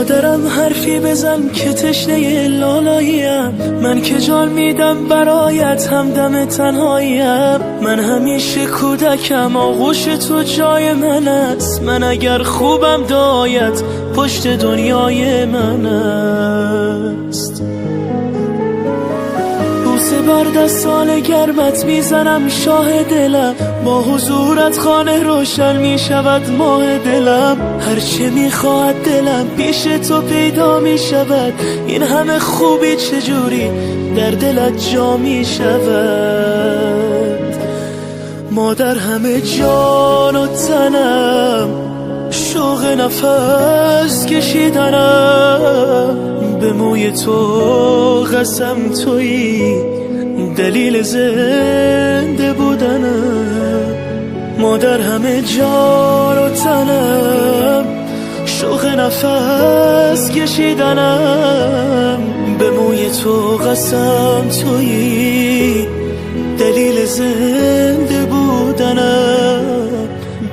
مادرم حرفی بزن که تشنه لالاییم، من که جان میدم برایت همدم تنهاییم، من همیشه کودکم آغوش تو جای من است، من اگر خوبم دایت پشت دنیای من است. بوسه بر دستان گرمت میزنم شاه دلم، با حضورت خانه روشن میشود ماه دلم، هرچه میخواهد دلم پیش تو پیدا میشود، این همه خوبی چجوری در دلت جا میشود. مادر همه جان و تنم، شوق نفس کشیدنم، به موی تو قسم تویی دلیل زنده بودنم. مادر همه جان و تنم، شوق نفس کشیدنم، به موی تو قسم تویی دلیل زنده بودنم،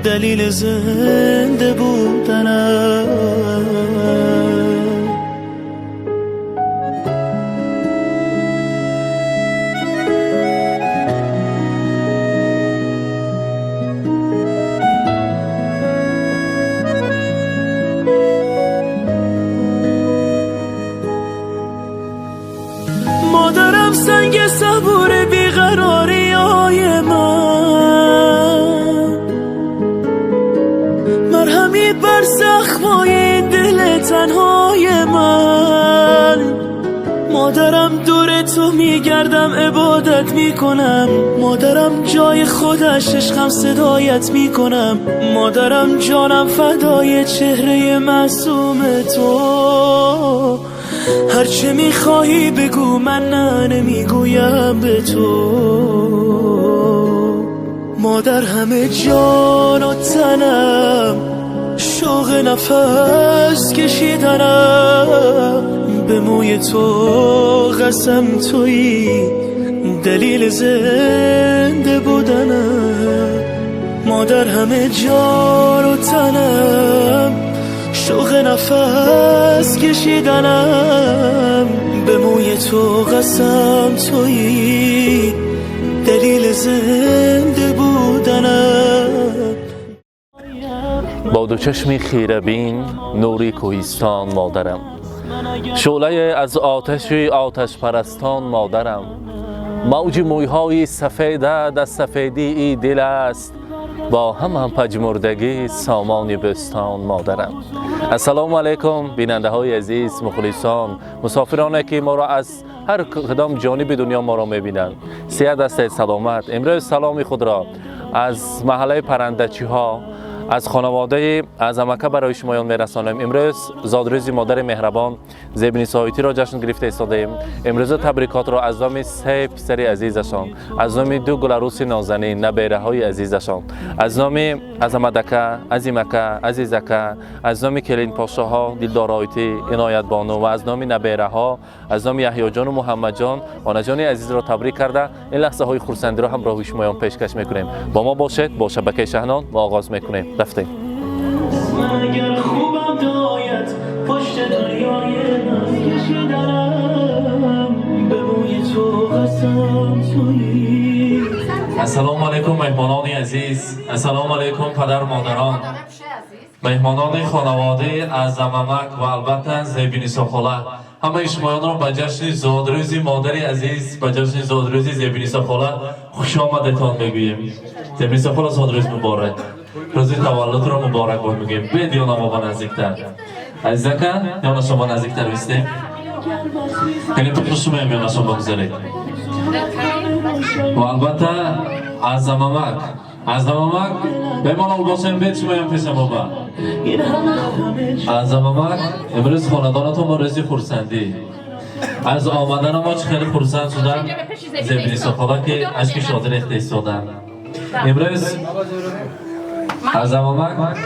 دلیل زنده بودنم. مادرم سنگ صبور بیقراری های من، مرهمی بر زخمای دل تنهای من، مادرم دور تو میگردم عبادت میکنم، مادرم جای خودش عشقم صدایت میکنم، مادرم جانم فدای چهره معصوم تو، هرچه میخواهی بگو من نه نمیگویم به تو. مادر همه جان و تنم، شوق نفس کشیدنم، به موی تو قسم تویی دلیل زنده بودنم. مادر همه جان و تنم، شوق نفس کشیدنم، به موی تو قسم تویی دلیل زنده بودنم. با دو چشمی خیره بین نوری کوهستان مادرم، شعله از آتش آتش پرستان مادرم، موج مویهای سفید از سفیدی ای دل است، با هم پژمردگی سامان بستان مادرم. السلام علیکم بیننده های عزیز، مخلصان، مسافرانه که ما را از هر کدام جانب دنیا ما را میبینند. صحت است، سلامت. امروز سلام خود را از محله پرندچی ها، از خانواده از امکه برای شمایان میرسانیم. امروز زادروز مادر مهربان زیبنیسا هایتی را جشن گرفته ایستادیم. امروز تبریکات را از نام سه پسر عزیزشان، از نام دو گلاروس نازنین نبیره های عزیزشان، از نام عظمتکه، عظیمکه، عزیزکه، از نام کلین پاشاها دلدار هایتی، عنایت بانو و از نام نبیره ها، از نام یحیی جان و محمد جان، آنه جان عزیز را تبریک کرده این لحظه های خرسندی را همراه شمایان پیشکش میکنیم. با ما باشید، با شبکه شهنان ما آغاز میکنیم. رفتیم. من اگر خوبم دایت پشت دنیای من کشیدنم، به موی تو قسم تویی. السلام علیکم مهمانان عزیز، السلام علیکم پدر مادران، مهمانان خانواده از امامک و البته زیبنیسا خاله. همه شمایان را به جشن زادروز مادر عزیز، به جشن زادروز زیبنیسا خاله خوش آمدتان میگوییم. زیبنیسا خاله زادروز مبارک، روز تولد را مبارک باد میگیم. بید یانا ما با نزدیکتر عزیزکه، یانا شما نزدیکتر بیستیم، یعنی تو خوش میام یانا شما بگذارید. و البته از امامک، از امامک بمانم باشیم، بید شما هم پیش ما با از امامک. امروز خاندانتون با روزی خرسندی از آمدن ما چه خیلی خرسند شدن. زیبنیسا خاله که اشک شادی ریخته ایستادن. امروز از امامک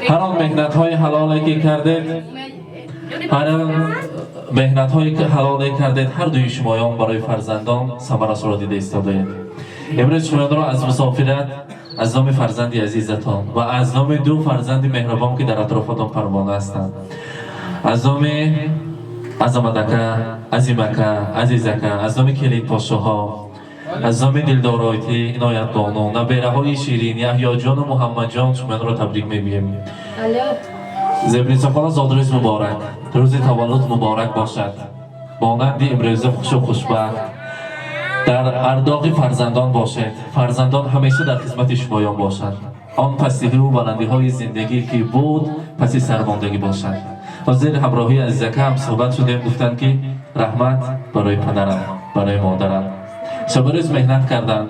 هر آن مهنت های حلالی که کردید، هر آن مهنت هایی که حلالی کردید، هر دوی شمایان برای فرزندان ثمرش را دیده ایستادید. امروز شمایان را از مسافرت از نام فرزند عزیزتان و از نام دو فرزند مهربان که در اطرافتان پروانه هستند، Аз номи Азамат-ака, Азим-ака, Азиз-ака, аз номи келинпошоҳо, аз номи Дилдоройтӣ, Иноятбону, набераҳои ширин Яҳёҷону Муҳаммадҷон шуморо табрик мегӯем. Зебнисохола, зодрӯз муборак, рӯзи таваллуд муборак бошад. Монанди имрӯза хушу хушбахт дар ардоғи фарзандон бошед. Фарзандон ҳамеша дар хизмати шумоён бошанд. Он пастиҳиву баландиҳои зиндагӣ ки буд, паси сармондагӣ бошад. Ҳозир ҳамроҳии азизака ҳам суҳбат шудем, гуфтанд ки раҳмат барои падарам, барои модарам. Шабу рӯз меҳнат карданд,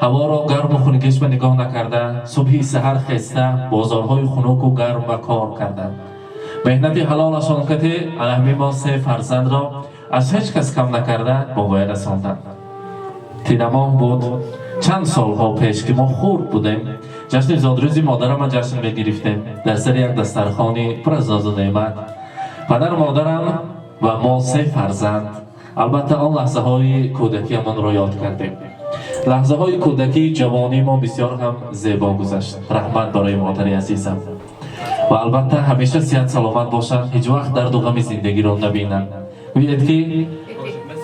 ҳаворо гарму хунукишба нигоҳ накарда, субҳи саҳар хеста бозорҳои хунуку гарм ба кор карданд. Меҳнати ҳалолашон кати алаҳми мо се фарзандро аз ҳеҷ кас кам накарда ба воя расонданд. Тирамоҳ буд, чанд солҳо пеш ки мо хурд будем, ҷашни зодрӯзи модарама ҷашн мегирифтем дар сари як дастархони пур аз нозу неъмат. Падару модарам ва мо се фарзанд. Албатта, он лаҳзаҳои кӯдакиамонро ёд кардем. Лаҳзаҳои кӯдакии ҷавонии мо бисёр ҳам зебо гузашт. Раҳмат барои модари азизам. Ва албатта, ҳамеша сиҳат саломат бошанд, ҳеҷ вақт дарду ғами зиндагиро набинанд. Гӯед ки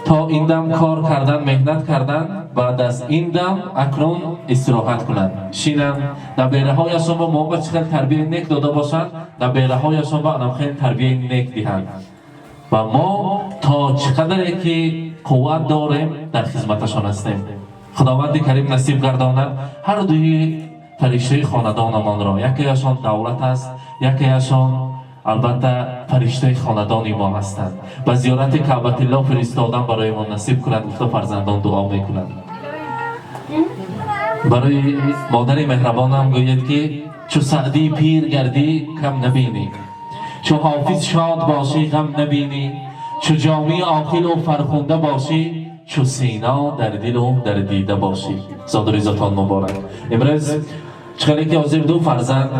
то ин дам кор кардан, меҳнат кардан, баъд аз ин дам акнун истироҳат кунанд, шинанд. Набераҳояшон ба мо ба чӣ хел тарбияи нек дода бошанд, набераҳояшон ба анам хел тарбияи нек диҳанд. Ва мо то чӣ қадаре ки қувват дорем, дар хизматашон ҳастем. Худованди Карим насиб гардонад ҳар дуи фариштаи хонадонамонро. Якеяшон давлат аст, якеяшон албатта фариштаи хонадони мо ҳастанд. Ба зиёрати Каъбатилло фиристодан барои мо насиб кунад, гуфта фарзандон дуо мекунанд. Барои модари меҳрабонам гӯед ки чу Саъдӣ пир гардӣ, кам набинӣ, чу Ҳофиз шод бошӣ, ғам набинӣ, чу Ҷомии оқилу фархунда бошӣ, чу Сино дар дилу дар дида бошӣ. Зодрӯзатон муборак. Имрӯз чӣ ки ҳозир ду фарзанд,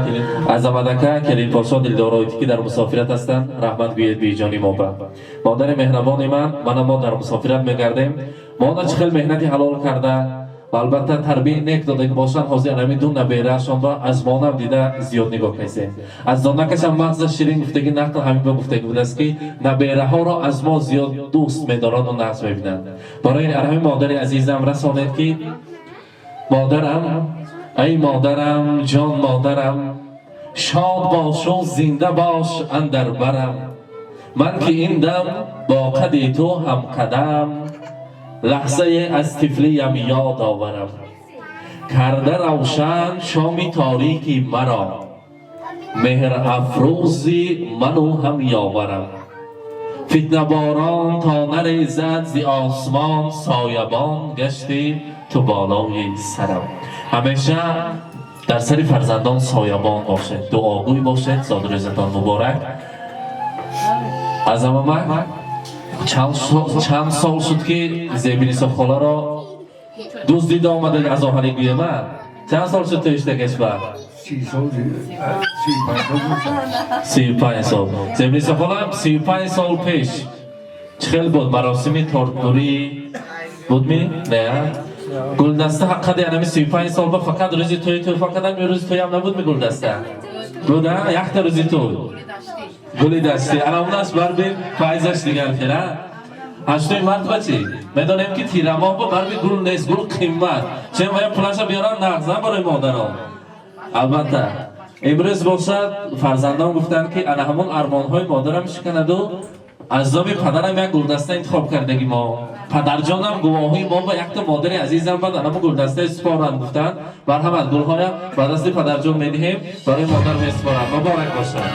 Азамат-ака, келинпошо Дилдороитӣ ки дар мусофират ҳастанд, раҳмат гӯед беҷони мо ба модари меҳрабони ман. Мана мо дар мусофират мегардем, мо чӣ хел меҳнати ҳалол карда ва албатта тарбияи нек дода бошанд, ҳозир ҳамин ду набераашонро аз монам дида зиёд нигоҳ кардем. Аз донакашам мағза ширин гуфтагӣ, нақл ҳамин ба гуфтагӣ будааст ки набераҳоро аз мо зиёд дӯст медоранду нағз мебинанд. Барои ҳамин модари азизам расонед ки модарам, эй модарам, ҷон модарам, шод бошу зинда бош андар барам. Ман ки ин дам бо қади ту ҳамқадам, лаҳзае аз тифлиям ёд оварам. Карда равшан шоми торики маро, меҳр афрӯзи ману ҳам ёварам. Фитнаборон то нарезад зи осмон, соябон гашти ту болои сарам. Ҳамеша дар сари фарзандон соябон бошед, дуогӯй бошед. Зодрӯзатон муборак. Азамамак, чанд сол шуд ки Зебинисо холаро дуздида омада аз оҳани гӯема? Чанд сол шуд тоиштагаш ба? 35 сол. Зебинисо хола, 35 сол пеш чӣ хел буд? Маросими тортбурӣ будми, не? Гулдаста ҳаққади анами 35 сол ба фақат рӯзи тӯи тӯҳфа кардам ё рӯзи тӯям набудми? Гулдаста буда, якта рӯзи тӯй, гули дастӣ, ана унаш барби файзаш дигар хела. 8 март ба чӣ медонем ки тирамоҳ ба барби гул нест, гул қимат, чен вая пулаша биёран нағза барои модарон. Албатта, имрӯз бошад, фарзандон гуфтанд ки ана ҳамон армонҳои модарам шиканаду аз номи падарам як гулдаста интихоб кардаги мо. Падарҷонам гувоҳии мо ба якта модари азизам бад анамо гулдастаи супоранд гуфтанд. Марҳамат, гулҳоя ба дасти падарҷон медиҳем, барои модар месупоранд. Муборак бошад.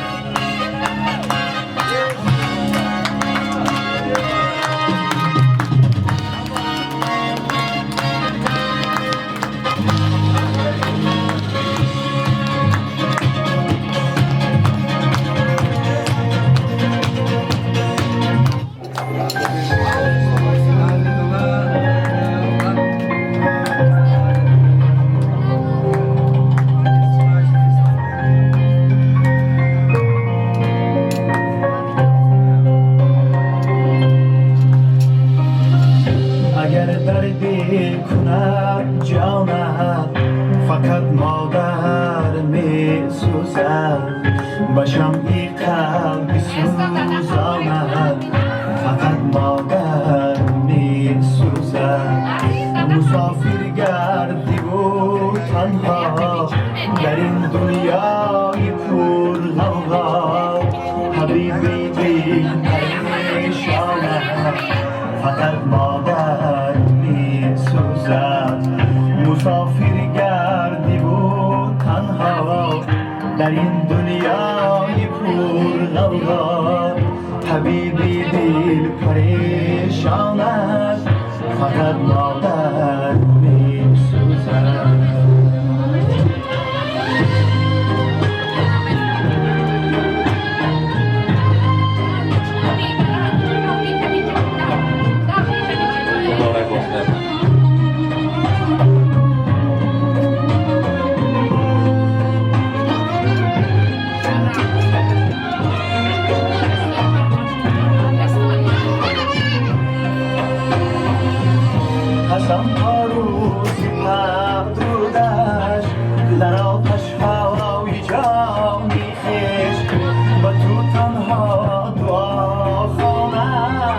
Агар дардӣ кунад ҷонат, фақат модар месӯзад. Ба шамъи қалби сӯзонад, фақат модар месӯзад. Мусофир гардиву танҳо дар ин дунёи пурғавғо, ҳабиби дил парешонад, фақат модар месӯзад. Мусофир гардиву танҳо дар ин дунёи пурғавғо, ҳабиби дил парешонад, фақат модар месӯзад. Муборак бошад. Қасам то рӯзи мадрудаш дар оташҳои ҷони хеш, ба ту танҳо дуо хонам,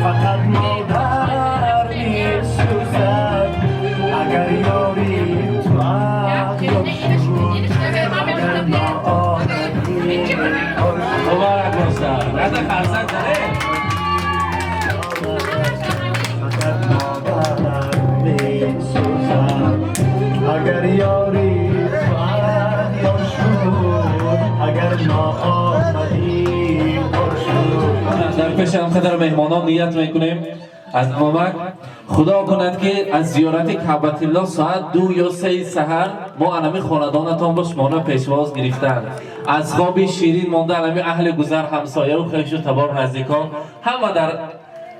фақат модар месӯзад. Агар ёри ту аъён шуд, агар ноомадӣ. Муборак бошад. Рада фарзанд дاره. Фақат модар месӯзад. Агар ёри ту аъён шуд, агар ноомадӣ пур шуд. Дар пеши ҳамқадар меҳмонон ният мекунем аз амак, худо кунад ки аз зиёрати Каъбатилло соат 2 ё 3 саҳар мо анами хонадонатон бо шуморо пешвоз гирифтанд, аз хоби ширин монда анами аҳли гузар, ҳамсояву хешу табор, наздикон ҳама дар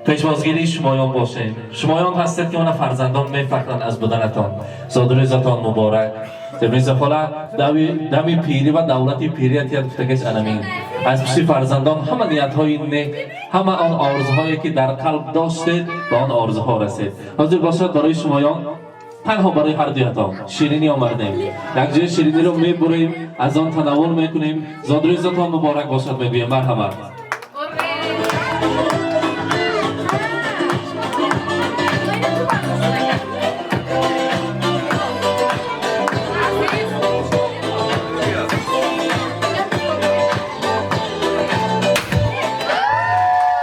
пешвозгирии шумоён бошем. Шумоён ҳастед ки мана фарзандон мефахранд аз буданатон. Зодрӯзатон муборак, Темриза хола. Дами пирӣ ва давлати пирият ят гуфтагаш анамин аз пишти фарзандон ҳама ниятҳои нек, ҳама он орзуҳое ки дар қалб доштед, ба он орзуҳо расед. Ҳозир бошад, барои шумоён, танҳо барои ҳардуятон ширинӣ омардем. Якҷоя шириниро мебурем, аз он танаввул мекунем. Зодрӯзатон муборак бошад мегӯем. Марҳамат.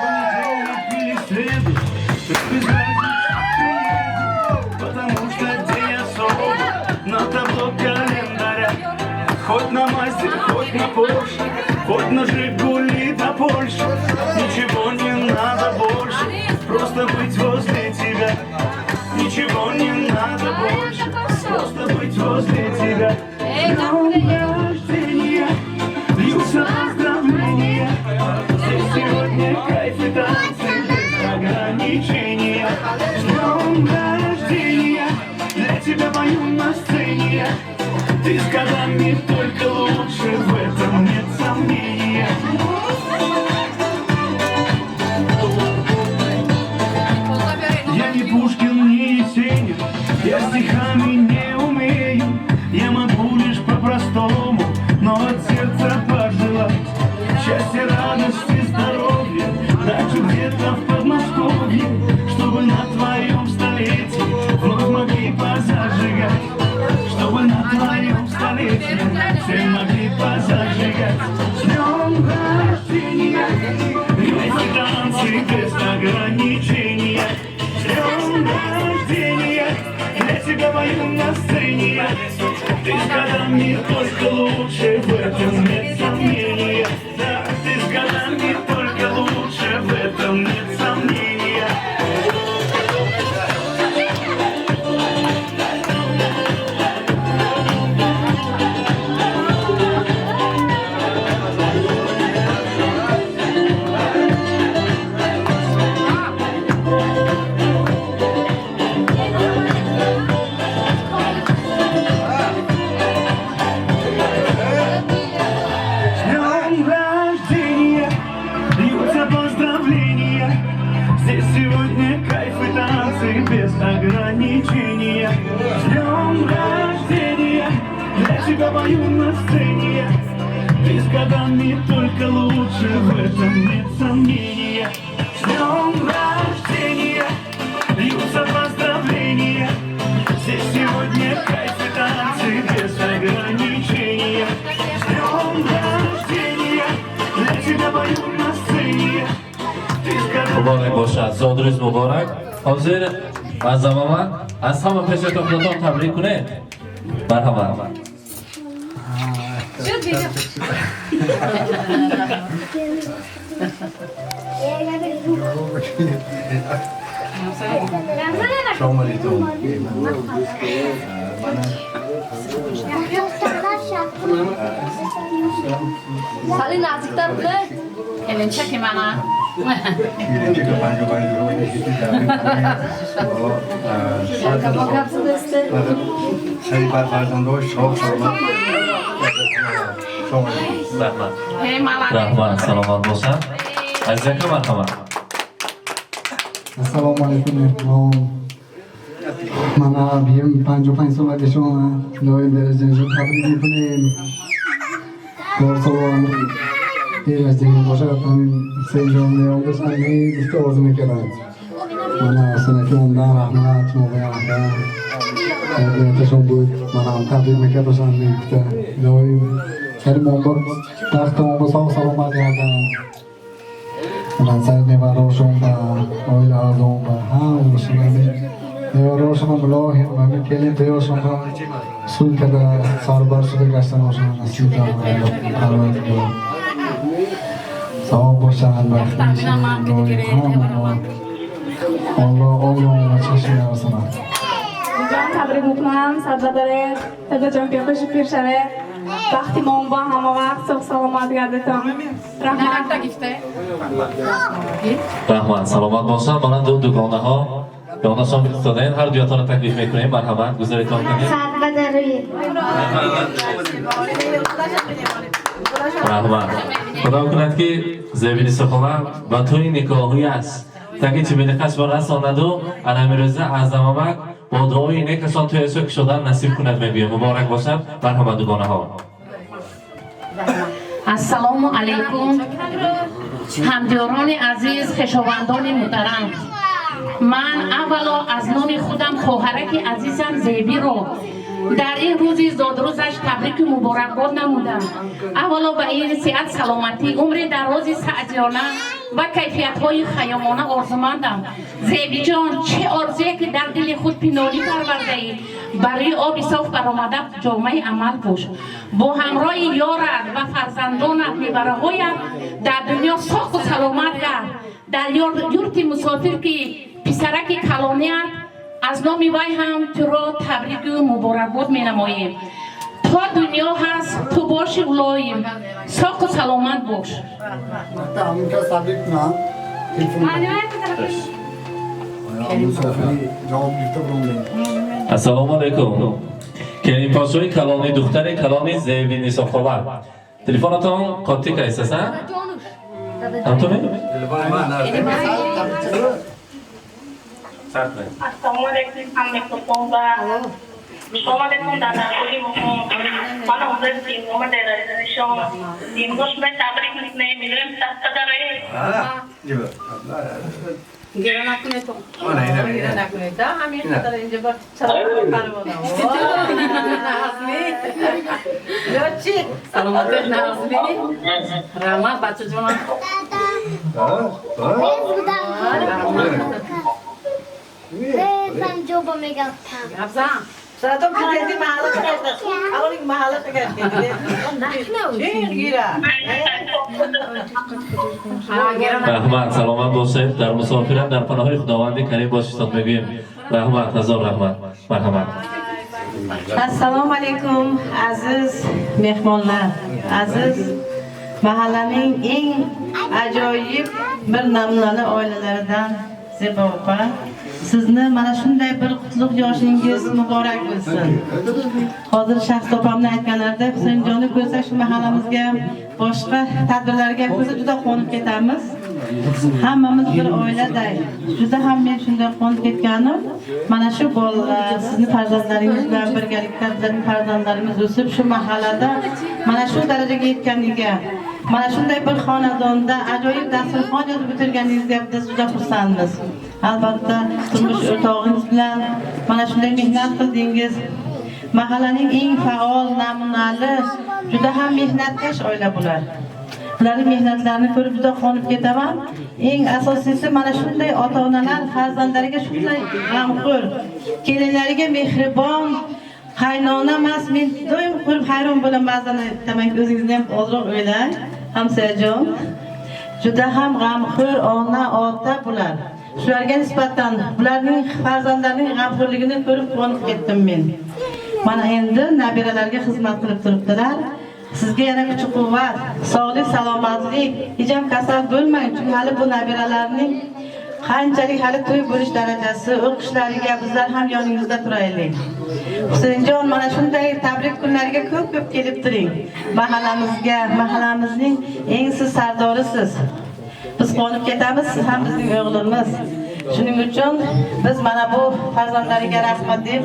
Понедельник или среду, без разницы приеду, потому что день особый на табло календаря. Хоть на Мазде, хоть на Порше, хоть на Жигули до Польши, ничего не надо больше, просто быть возле тебя. Ничего не надо больше, просто быть возле тебя. С днем рождения, льются поздравления. Здесь сегодня кайф и танцы без ограничения. С днем рождения, для тебя пою на сцене. Ты с годами только лучше, в этом нет сомнения. Я не Пушкин, не Есенин, я стихами не умею. Я могу лишь по-простому, но от сердца пожелать счастья, радости, здоровья, дачу где-то в Подмосковье, чтобы на твоем столетии вновь могли позажигать, чтобы на твоем столетии все могли позажигать. С днем рождения, эти танцы без ограничения. С днем рождения, для тебя пою на сцене. Ты с годами только лучше, в этом нет сомнения. Да, ты с годами только лучше, в этом нет сомнения. С днем рождения, льются поздравления. Здесь сегодня кайф и танцы без ограничения. С днем рождения, для тебя пою на сцене. Ты с годами только лучше, в этом нет сомнения. С днем рождения, льются поздравления. Здесь сегодня кайф и танцы без ограничения. С днем рождения, для тебя пою на сцене. Ты с годами Муборак бошад, зодрӯз муборак. Ҳозир Аъзамама аз ҳама пешатон худатон табрик кунед. Марҳамат. Шуд видео. Сали наздиктар буда. Келинчаки мана. Келинчака 55 рӯз сари бар фарзандҳош шоҳ саломат. Раҳмат. Эй, молодец. Раҳмат, саломат бошад. Азизака, марҳамат. Ассалому алайкум, меҳмон. Мана бием 55 солагишон доим дараҷаашо табрик мекунем. Борсолон дер бошад, ҳамин сенҷон меомдаш ами гуфта орзу мекардам. Мана санаки омдан раҳмат моғоям нияташон буд. Манам табрик мекардашам мегуфта. Доим сари момбо бахтамон бо соғ саломат гардам. Ман сари неварошон ба оилаазон ба ҳамашон ҳамин неварошонам илоҳим ҳамин келин тоёшон ба сулҳ карда сарбар шуда гаштаношон насиб парвардигор. Савоб бошанд бахтишон. Аллоҳ оён ва чашми нарасонад. Ҷон табрик мекунам, садбадаре, дадаҷон пеши пир шаве. Бахти мон бо ҳама вақт соғ саломат гардетон. Раҳмат. Раҳмат, саломат бошанд. Мана ду дугонаҳо ёнашон истодаем, ҳар дуятонро таклиф мекунем. Марҳамат, гузаритон кунед. Раҳмат. Худо кунад ки Зебинисо хола ба тӯи никоҳӣ аст. Таки чибилиқаш ба расонаду анамирӯза Аъзамамак бо дуои некашон тӯяшо кушодан насиб кунад мегӯем. Муборак бошад. Марҳамат, дугонаҳо. Ассалому алайкум, ҳамдиёрони азиз, хешовандони муҳтарам. Ман аввало аз номи худам хоҳараки азизам Зебиро дар ин рӯзи зодрӯзаш табрику муборакбод намудам. Аввало ба ин сиҳат, саломатӣ, умри дарози саъдиёна ва кайфиятҳои хаёмона орзумандам. Зебиҷон, чӣ орзуе ки дар дили худ пинолӣ парвардаӣ, барои оби соф баромада ҷомаи амал пӯш. Бо ҳамроҳи ёрат ва фарзандонат мебараҳоят дар дунё соқу саломат гард. Дар юрти мусофир ки писараки калоният, аз номи вай ҳам туро табрику муборакбод менамоем. То дунё ҳаст, ту боши улоим. Соқу саломат бош. Табрик кунам. Ассалому алайкум. Келинпошои калони, духтари калони Зебинисо хола. Телефонатон қотӣ кайсаса? Ҳамтуми? Ассалому алайкум, ҳаммекутон ва Салом алайкум, дадагули муҳим. Ман ҳозир диннома дерайзанишон. Имрӯз шумо табрик мекунем, мегӯем садқадаре. Гира накунед. Гира накунед. Ҳамин қадар инҷа ба чаро парвона. Назми. Ё чи? Саломат Назми. Раҳмат бачаҷонам. Гапзан. Садом ки деди маҳалла шакашта. Алон маҳалла шакашта. Чи гира? Раҳмат, саломат бошед. Дар мусофират дар паноҳи Худованди карим бошед мегӯем. Раҳмат, ҳазор раҳмат. Марҳамат. Ассалому алайкум, aziz mehmonlar, aziz mahallaning eng ajoyib bir namunali oilalaridan Zebo opa. Sizni mana shunday bir qutlug' yoshingiz muborak bo'lsin. Hozir Shahzod opamni aytganlarida Husaynjonni ko'rsak shu mahallamizga, boshqa tadbirlarga ko'rsa juda quvonib ketamiz. Hammamiz bir oiladay. Juda ham men shunday quvonib ketganim, mana shu bolalar, sizni farzandlaringiz bilan birgalikda bizlarning farzandlarimiz o'sib shu mahallada mana shu darajaga yetganiga, mana shunday bir xonadonda ajoyib dasturxon yozib o'tirganingizga biz juda xursandmiz. Albatta, turmush o'rtog'ingiz bilan mana shunday mehnat qildingiz. Mahallaning eng faol, namunali, juda ham mehnatkash oila bular. Ularning mehnatlarini ko'rib juda quvonib ketaman. Eng asosiysi mana shunday ota-onalar farzandlariga shunday g'amxo'r, kelinlariga mehribon qaynona emas. Men doim ko'rib hayron bo'laman ba'zan, aytaman, o'zingizni ham ozroq o'ylang, hamsoyajon. Juda ham g'amxo'r ona, ota bular. Shularga nisbatan bularning farzandlarining g'amxo'rligini ko'rib quvonib ketdim men. Mana endi nabiralarga xizmat qilib turibdilar. Sizga yana kuch-quvvat, sog'lik, salomatlik, hech ham kasal bo'lmang, chunki hali bu nabiralarning qanchalik hali to'y bo'lish darajasi, o'qishlariga bizlar ham yoningizda turaylik. Husaynjon, mana shunday tabrik kunlariga ko'p-ko'p kelib turing. Mahallamizga, mahallamizning eng siz sardorisiz. Biz quvonib ketamiz, siz ham bizning o'g'limiz. Shuning uchun biz mana bu farzandlariga rahmat deb,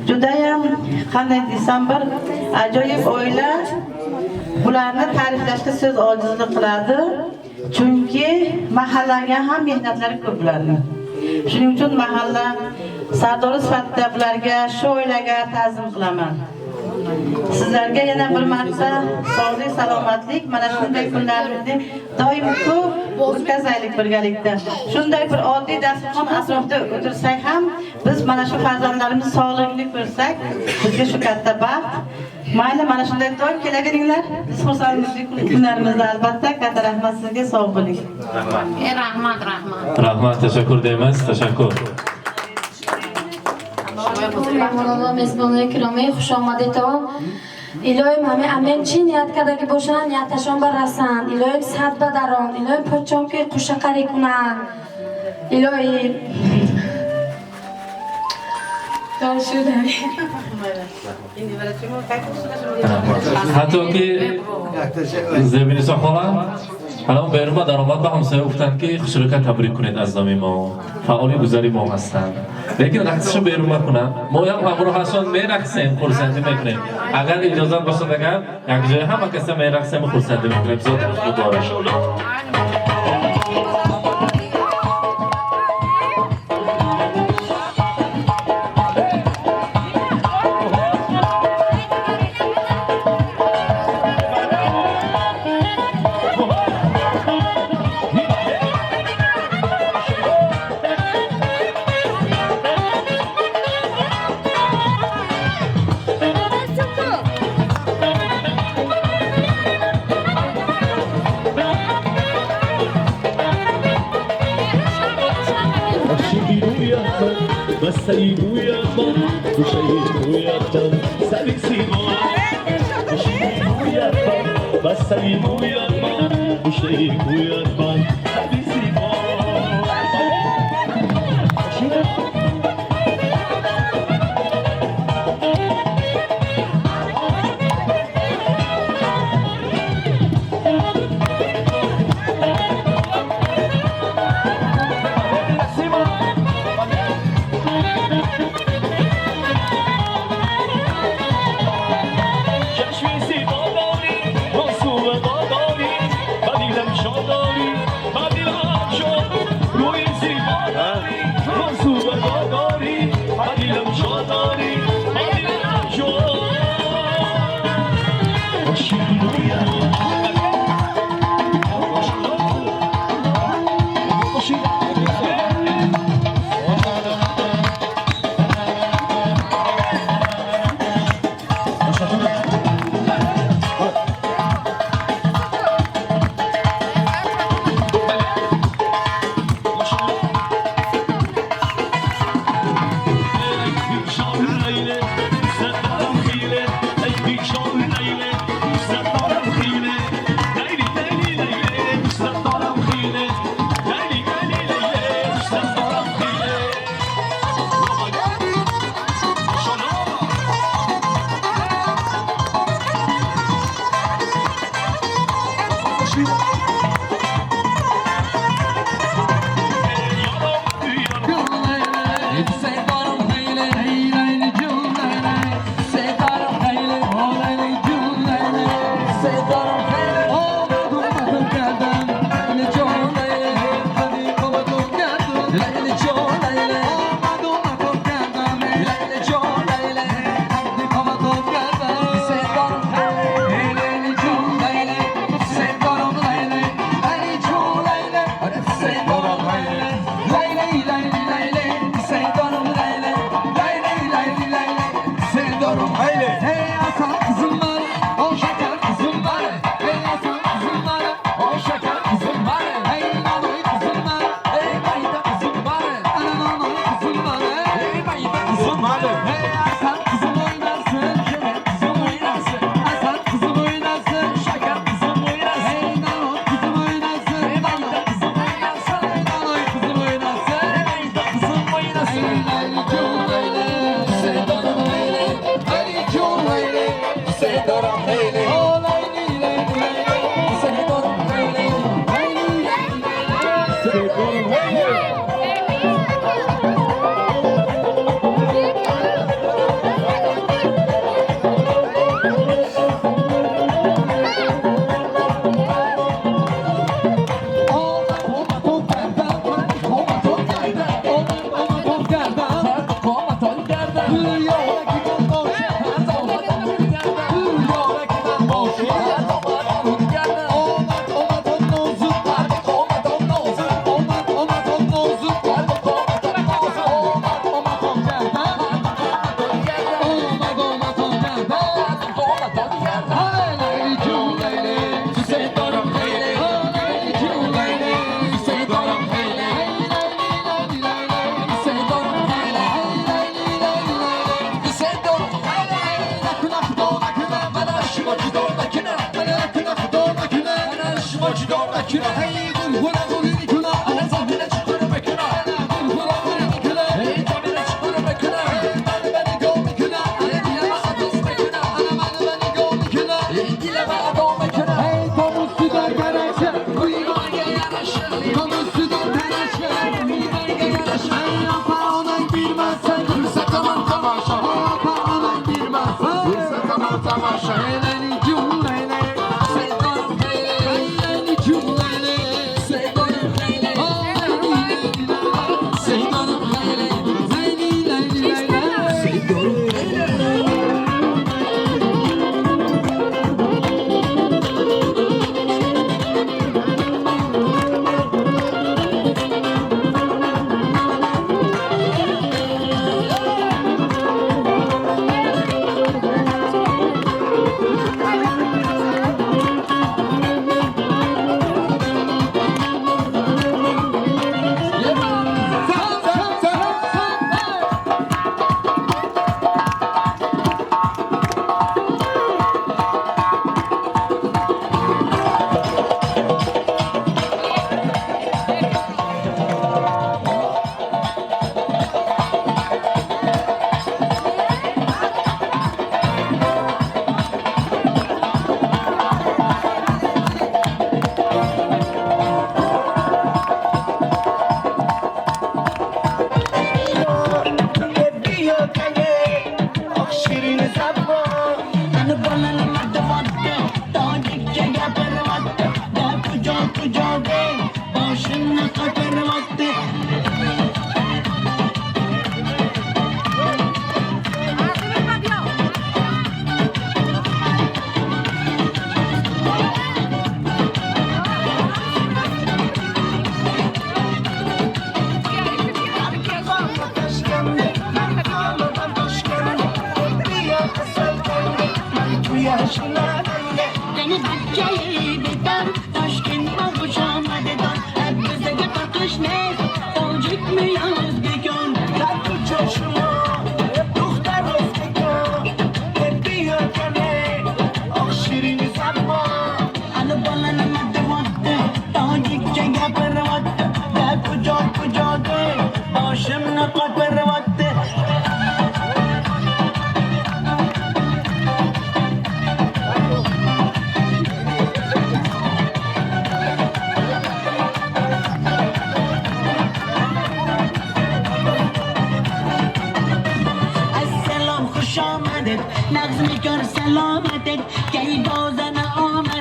judayam qanday desam bir ajoyib oila, bularni ta'riflashga so'z ojizlik qiladi. Chunki mahallaga ham mehnatlari ko'p bularning. Shuning uchun mahalla sardori sifatida bularga, shu oilaga ta'zim qilaman. Sizlarga yana bir marta sog'lik, salomatlik, mana shunday kunlarni doim ko'p o'tkazaylik birgalikda. Shunday bir oddiy dasturxon atrofida o'tirsak ham, biz mana shu farzandlarimiz sog'ligini ko'rsak, bizga shu katta baxt. Mayli, mana shunday doim kelaveringlar. Biz xursandmiz kunlarimizda albatta. Katta rahmat sizga, sog' bo'ling. Rahmat. Rahmat, rahmat. Rahmat, tashakkur deymiz, tashakkur. Меҳмонону мезбонои киромӣ, хуш омадедон. Илоҳим ҳаме амен чӣ ният кардаги бошанд, нияташон барасанд. Илоҳим сад бадарон, илоҳим подшоҳ ки қушақарӣ кунанд. Илоҳим ҳатто ки Зебинисо хола ҳалон берун ба даромад ба ҳамсоя гуфтанд ки хушрӯка табрик кунед аз номи мо, фаъоли гузари мо ҳастанд. Лекин рақсишо берун макунанд, мо ҳам ҳамроҳашон мерақсем, хурсандӣ мекунем. Агар иҷозат бошад, агар якҷоя ҳама каса мерақсем, хурсандӣ мекунем. Зод муборак.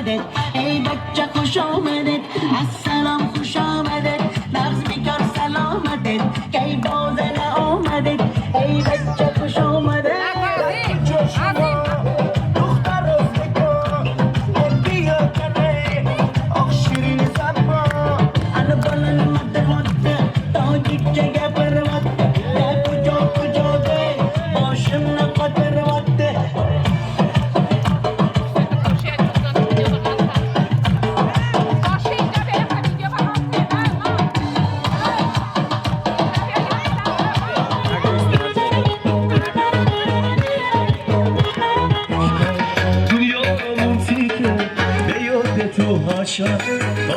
آمدید، ای بچه خوش آمدید، السلام خوش آمدید، نغز بیکار سلامتید، کی بازن آمدید، ای بچه خوش آمدید.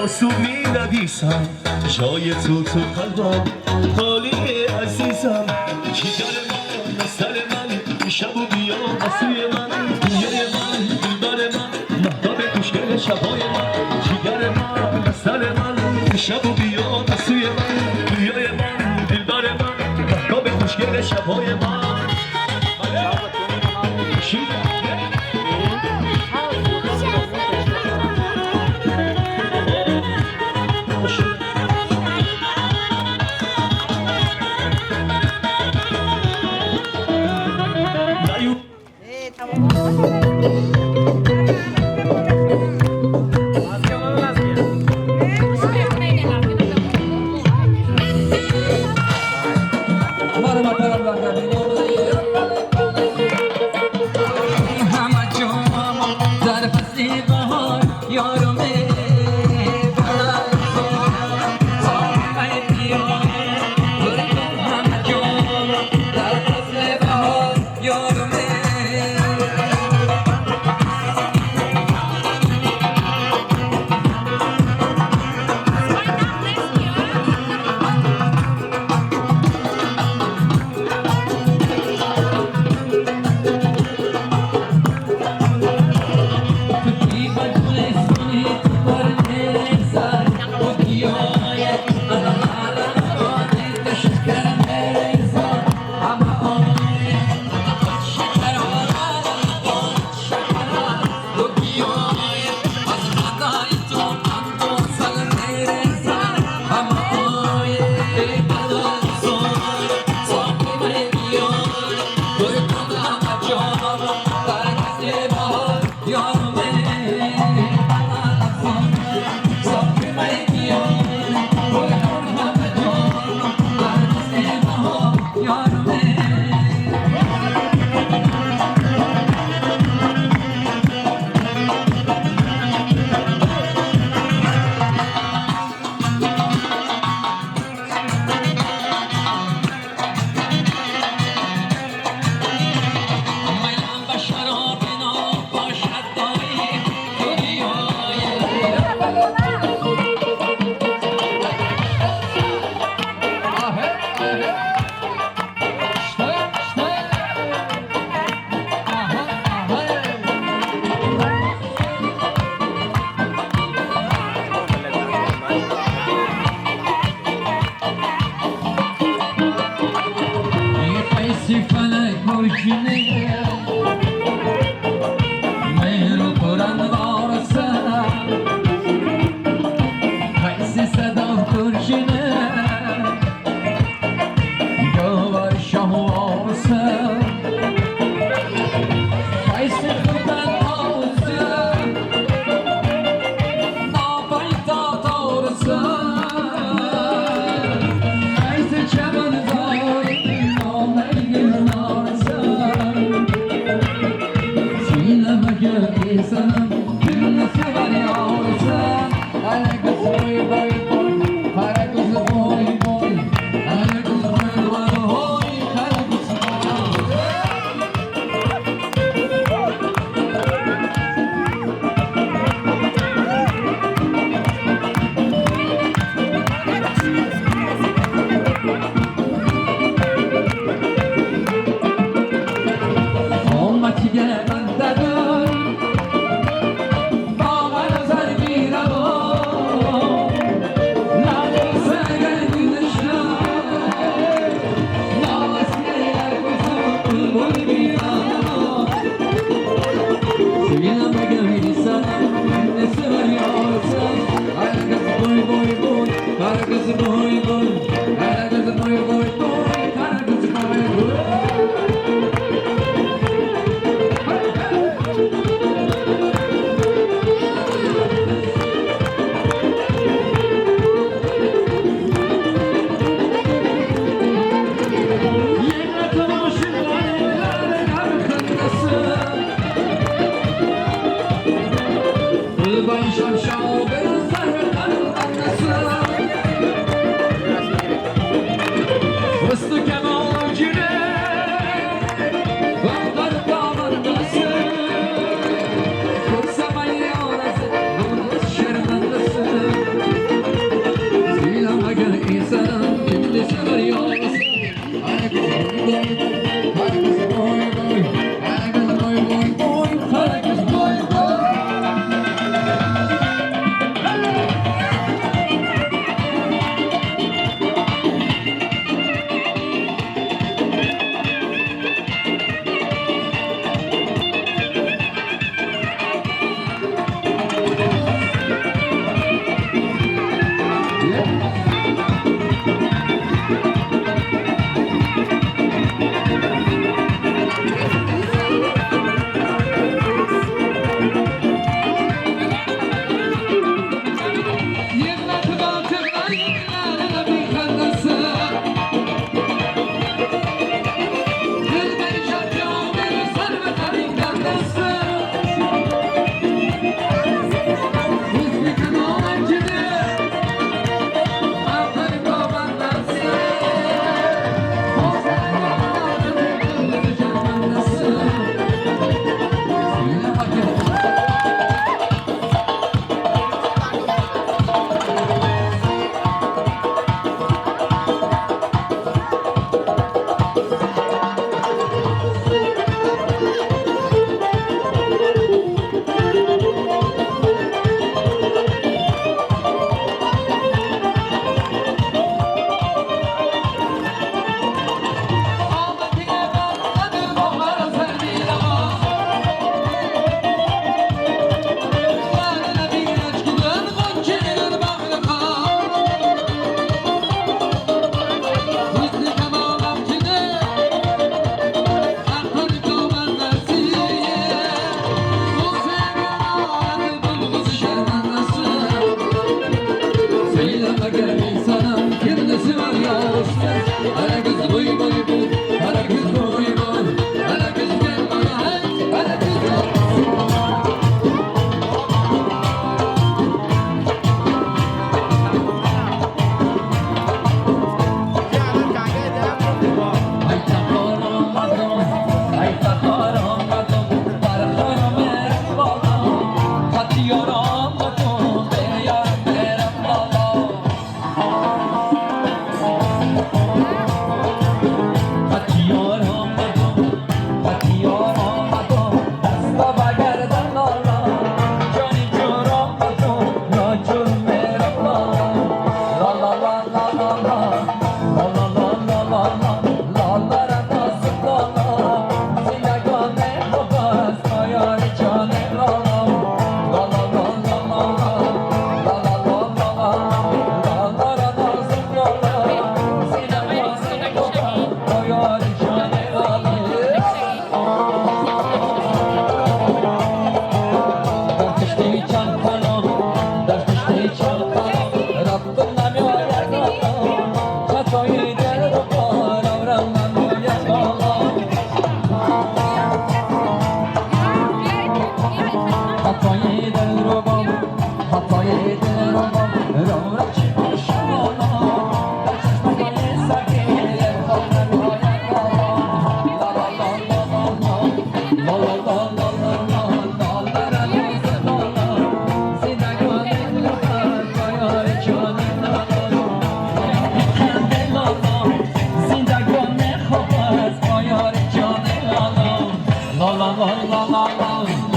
آسو می نویسم جای تو تو قلبم خالی عزیزم، جگر من سر من شب و بیا سوی من، دنیای من دلبر من مهتاب خوشگل شبای من، جگر من سر من شب و بیا سوی من، دنیای من دلبر من مهتاب خوشگل شبای من. Thank you. La la la la la la la.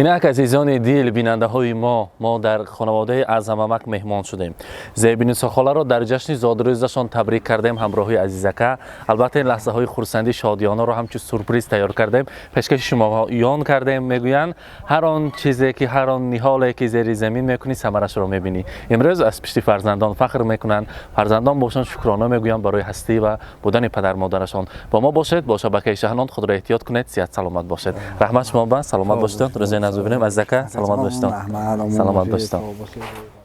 Инак, азизони дил, бинандаҳои мо, мо дар хонаводаи Аъзамамак меҳмон шудем. Зебинисо холаро дар ҷашни зодрӯзашон табрик кардем ҳамроҳи Азизака. Албатта, ин лаҳзаҳои хурсандӣ, шодиёнаро ҳамчун сюрприз тайёр кардем, пешкаши шумоён кардем. Мегӯянд, ҳар он чизе ки, ҳар он ниҳоле ки зери замин мекунӣ, самарашро мебинӣ. Имрӯз аз пишти фарзандон фахр мекунанд, фарзандон бошанд, шукрона мегӯянд барои ҳастӣ ва будани падар модарашон. Бо мо бошед, бо шабакаи Шаҳнон. Худро эҳтиёт кунед, сиҳат саломат бошед. Раҳмат шумо ба, саломат бошед. Рӯзои назр бибинем. Азизака, саломат бошед, саломат бошед.